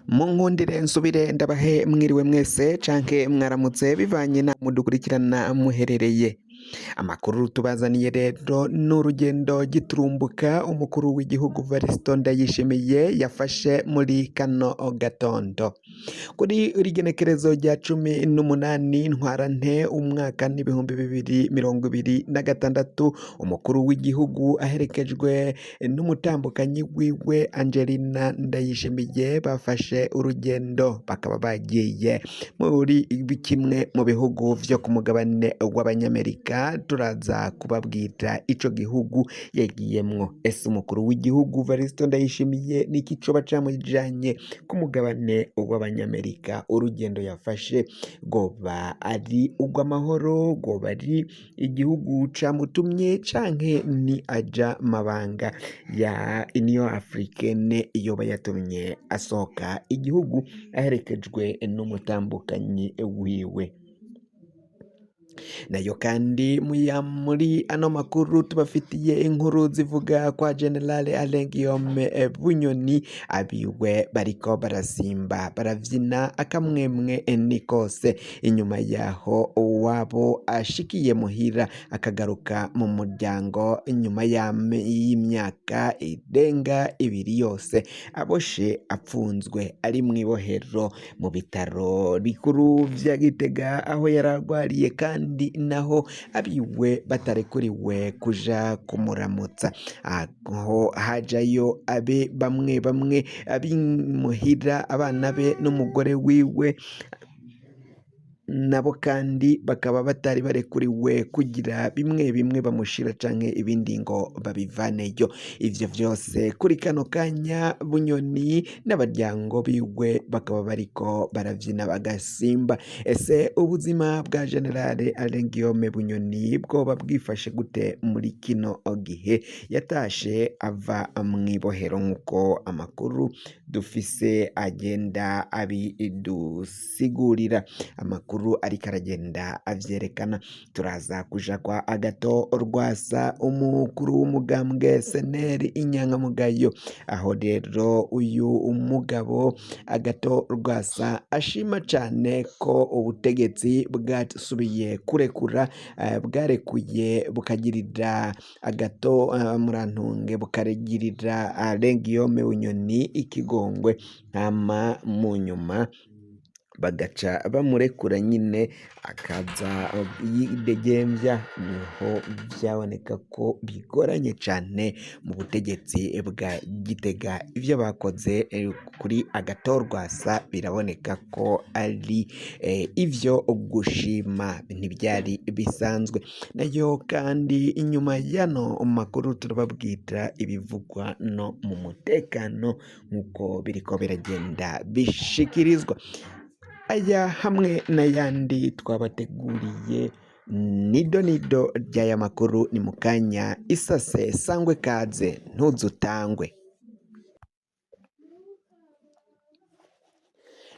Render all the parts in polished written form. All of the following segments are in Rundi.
Munkundire nsubire ndabahe mwiriwe mwese canke mwaramutse bivanye na mudukurikirana muherereye. Amakuru tubazaniye rero ni urugendo giturumbuka umukuru w'igihugu Varisito Ndayishimiye yafashe muri kano gatondo. Kuri iri genekerezo rya 18 ntwarante umwaka n'2026, umukuru w'igihugu aherekejwe n'umutambukanyi wiwe Angelina Ndayishimiye bafashe urugendo bakaba bagiye muri kimwe mu bihugu vyo ku mugabane w'Abanyamerika, turaza kubabwira ico gihugu yagiyemwo. Ese umukuru w'igihugu Varisito Ndayishimiye niki coba camujanye ku mugabane w'Abanyamerika? Urugendo yafashe rwoba ari urw'amahoro, rwoba ari igihugu camutumye canke ni aja mabanga ya Union Africaine yoba yatumye asohoka igihugu aherekejwe n'umutambukanyi wiwe? Nayo kandi muri ano makuru tubafitiye inkuru zivuga kwa General Alain Guillaume Bunyoni, abiwe bariko barasimba baravyina akamwemwe ni kose inyuma yaho uwabo ashikiye muhira akagaruka mu muryango inyuma y'imyaka irenga ibiri yose aboshe apfunzwe ari mw'ibohero mu bitaro bikuru vya Gitega aho yaragwariye, kandi naho abiwe batarekuriwe kuja kumuramutsa, aho hajayo abe bamwe bamwe abimuhira abana be n'umugore wiwe, nabo kandi bakaba batari barekuriwe kugira bimwe bimwe bamushira canke ibindi ngo babivaneyo. Ivyo vyose kuri kano kanya Bunyoni n'abaryango biwe bakaba bariko baravyina bagasimba. Ese ubuzima bwa General Alain Guillaume Bunyoni bwoba bwifashe gute muri kino gihe yatashe ava mw'ibohero nk'uko amakuru dufise agenda abidusigurira? Amakuru ariko aragenda avyerekana. Turaza kuja kwa Agato Rwasa, umukuru w'umugambwe SNL inyankamugayo, aho rero uyu mugabo Agato Rwasa ashima cane ko ubutegetsi bwasubiye kurekura, bwarekuye bukagirira Agato Murantunge, bukarigirira Alain Guillaume Bunyoni ikigongwe, hama mu nyuma bagaca bamurekura nyine akaza yidegembya. Niho vyaboneka ko bigoranye cane mu butegetsi bwa Gitega. Ivyo bakoze kuri Agathon Rwasa biraboneka ko ari ivyo gushima, ntivyari bisanzwe. Nayo kandi inyuma y'ano makuru turababwira ibivugwa no mu mutekano nk'uko biriko biragenda bishikirizwa. Aya hamwe n'ayandi twabateguriye nido nido ry'aya makuru ni mukanya isase sangwe kaze ntuzutangwe.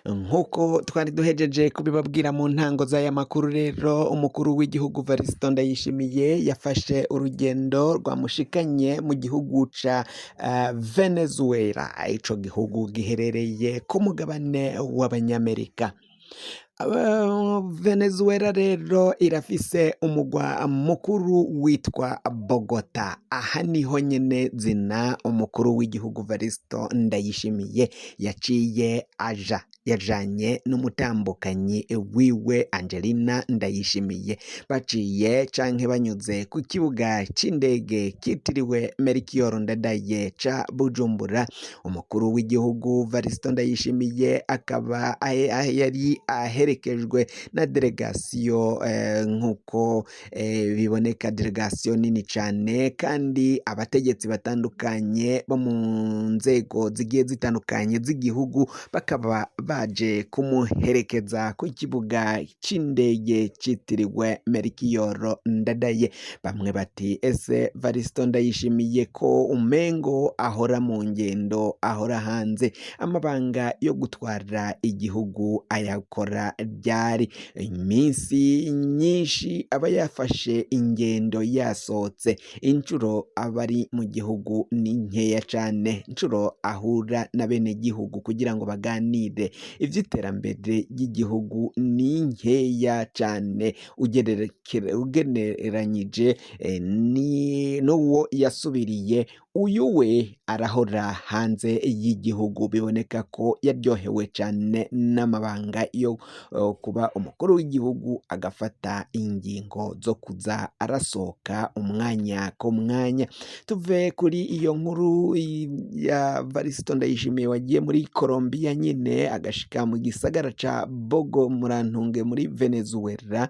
Nk'uko twari duhejeje kubibabwira mu ntango z'aya makuru rero, umukuru w'igihugu Varisito Ndayishimiye yafashe urugendo rwamushikanye mu gihugu ca Venezuela. Ico gihugu giherereye ku mugabane w'Abanyamerika. Venezuela rero irafise umugwa mukuru witwa Bogota. Aha niho nyene zina umukuru w'igihugu Varisito Ndayishimiye yaciye aja, yajanye n'umutambukanyi wiwe Angelina Ndayishimiye, baciye canke banyuze ku kibuga c'indege kitiriwe Melchior Ndadaye ca Bujumbura. Umukuru w'igihugu Varisito Ndayishimiye akaba yari aherekejwe na delegasiyo nk'uko biboneka, delegasiyo nini cane, kandi abategetsi batandukanye bo mu nzego zigiye zitandukanye z'igihugu bakaba baje kumuherekeza ku kibuga c'indege citiriwe Melchior Ndadaye. Bamwe bati ese Varisito Ndayishimiye ko umengo ahora mu ngendo, ahora hanze, amabanga yo gutwara igihugu ayakora ryari. Iminsi myinshi aba yafashe ingendo yasohotse, incuro aba ari mu gihugu ni nkeya cane, incuro ahura n'abenegihugu kugira ngo baganire ivy'iterambere ry'igihugu ni nkeya cane ugereranyije n'uwo yasubiriye. Uyu we arahora hanze y'igihugu, biboneka ko yaryohewe cane n'amabanga yo kuba umukuru w'igihugu, agafata ingingo zo kuza arasohoka umwanya ku mwanya. Tuve kuri iyo nkuru ya Varisito Ndayishimiye wagiye muri Colombia nyine agashika mu gisagara ca Bogo Murantunge muri Venezuela.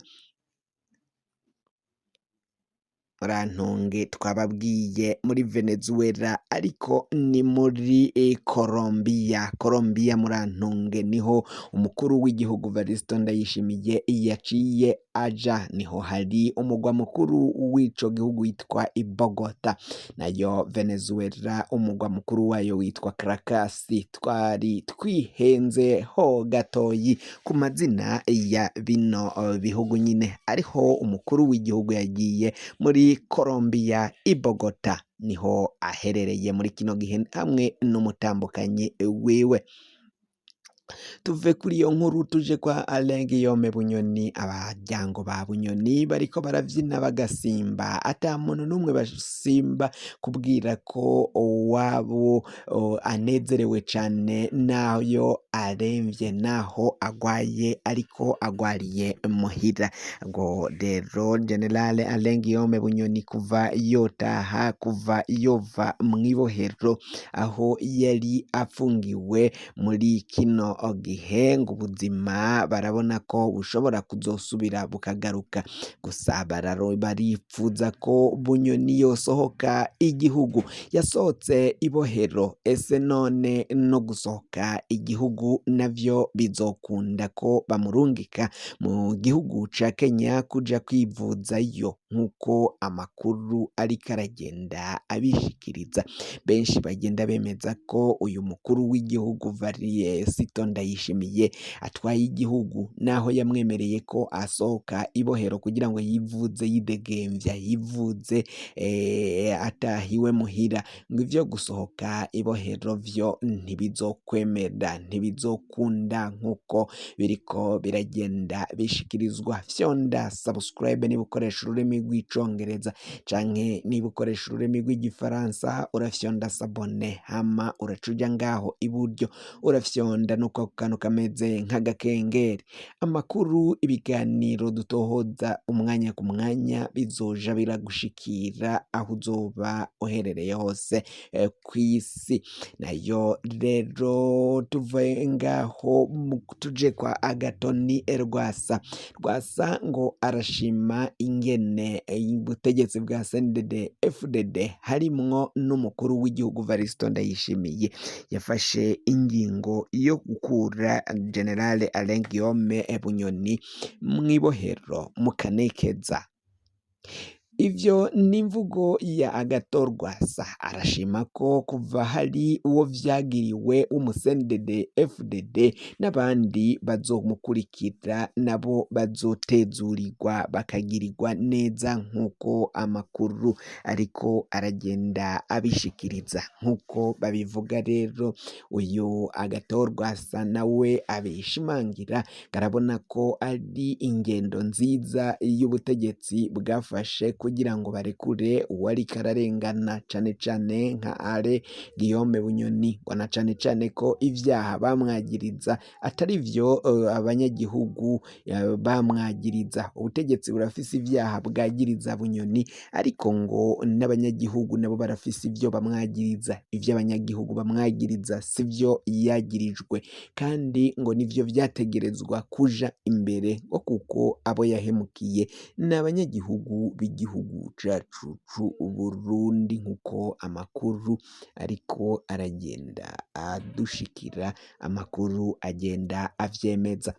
Murantunge twababwiye muri Venezuela, ariko ni muri Colombia. Colombia Murantunge niho umukuru w'igihugu Varisito Ndayishimiye yaciye aja, niho hari umugwa mukuru w'ico gihugu witwa i Bogota, nayo Venezuela umugwa mukuru wayo witwa Caracas. Twari twihenze ho gatoyi ku mazina ya bino bihugu nyine, ariho umukuru w'igihugu yagiye muri Colombia i Bogota, niho aherereye muri kino gihe hamwe n'umutambukanyi wiwe. Tuve kuri iyo nkuru tuje kwa Alain Guillaume Bunyoni. Abaryango ba Bunyoni bariko baravyina bagasimba, ata muntu n'umwe basimba kubwira ko uwabo anezerewe cane nayo aremvye naho agwaye, ariko agwariye muhira. Ngo rero General Alain Guillaume Bunyoni kuva yotaha, kuva yova mw'ibohero aho yari afungiwe muri kino gihe, ngo ubuzima barabona ko bushobora kuzosubira bukagaruka. Gusa baripfuza ko Bunyoni yosohoka igihugu. Yasohotse ibohero, ese none no gusohoka igihugu navyo bizokunda ko bamurungika mu gihugu ca Kenya kuja kwivuzayo, nk'uko amakuru ariko aragenda abishikiriza. Benshi bagenda bemeza ko uyu mukuru w'igihugu Varisito Ndayishimiye atwaye igihugu, naho yamwemereye ko asohoka ibohero kugira ngo yivuze yidegemvya, yivuze atahiwe muhira, ngo ivyo gusohoka ibohero vyo ntibizokwemera, ntibizokunda nk'uko biriko biragenda bishikirizwa. Fyonda subscribe niba ukoresha ururimi rw'icongereza canke niba ukoresha ururimi rw'igifaransa, urafyonda sabone, hama uraca uja ngaho iburyo urafyonda nuko ako kantu kameze nk'agakengeri. Amakuru, ibiganiro dutohoza umwanya ku mwanya bizoja biragushikira aho uzoba uherereye hose kw'isi. Nayo rero tuve ngaho tuje kwa Agatoni Rwasa. Rwasa ngo arashima ingene ubutegetsi bwa CNDD FDD harimwo n'umukuru w'igihugu Varisito Ndayishimiye yafashe ingingo yo gukura General Alain Guillaume Bunyoni mw'ibohero mu Kanekeza. Ivyo ni imvugo ya Agathon Rwasa. Arashima ko kuva hari uwo vyagiriwe w'umuCNDD FDD n'abandi bazomukurikira nabo bazotezurirwa bakagirirwa neza, nk'uko amakuru ariko aragenda abishikiriza. Nk'uko babivuga rero, uyu Agathon Rwasa nawe abishimangira, arabona ko ari ingendo nziza y'ubutegetsi bwafashe kugira ngo barekure uwariko ararengana, cane cane nka Alain Guillaume Bunyoni, ngo na cane cane ko ivyaha bamwagiriza atari vyo abanyagihugu bamwagiriza. Ubutegetsi burafise ivyaha bwagiriza Bunyoni, ariko ngo n'abanyagihugu nabo barafise ivyo bamwagiriza. Ivyo abanyagihugu bamwagiriza sivyo yagirijwe, kandi ngo nivyo vyategerezwa kuja imbere, ngo kuko abo yahemukiye ni abanyagihugu b'igihugu cacu c'Uburundi, nk'uko amakuru ariko aragenda adushikira, amakuru agenda avyemeza.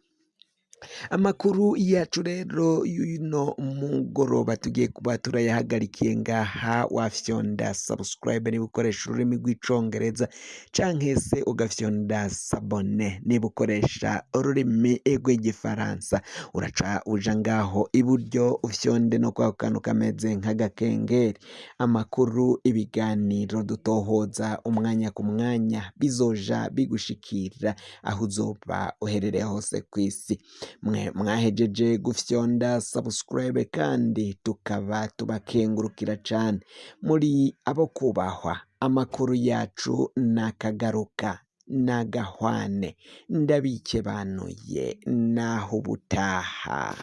Amakuru yacu rero y'uno mugoroba tugiye kuba turayahagarikiye ngaha. Wafyonda subscribe niba ukoresha ururimi rw'icongereza, canke se ugafyonda s'abonner niba ukoresha ururimi rw'igifaransa. Uraca uja ngaho iburyo, ufyonde no kwako kantu kameze nk'agakengeri. Amakuru, ibiganiro dutohoza umwanya ku mwanya bizoja bigushikira aho uzoba uherereye hose kw'isi. Mwe mwahejeje gufyonda subscribe kandi tukaba tubakengurukira cane, muri abo kubahwa. Amakuru yacu nakagaruka nagahwane, ndabikebanuye, naho ubutaha.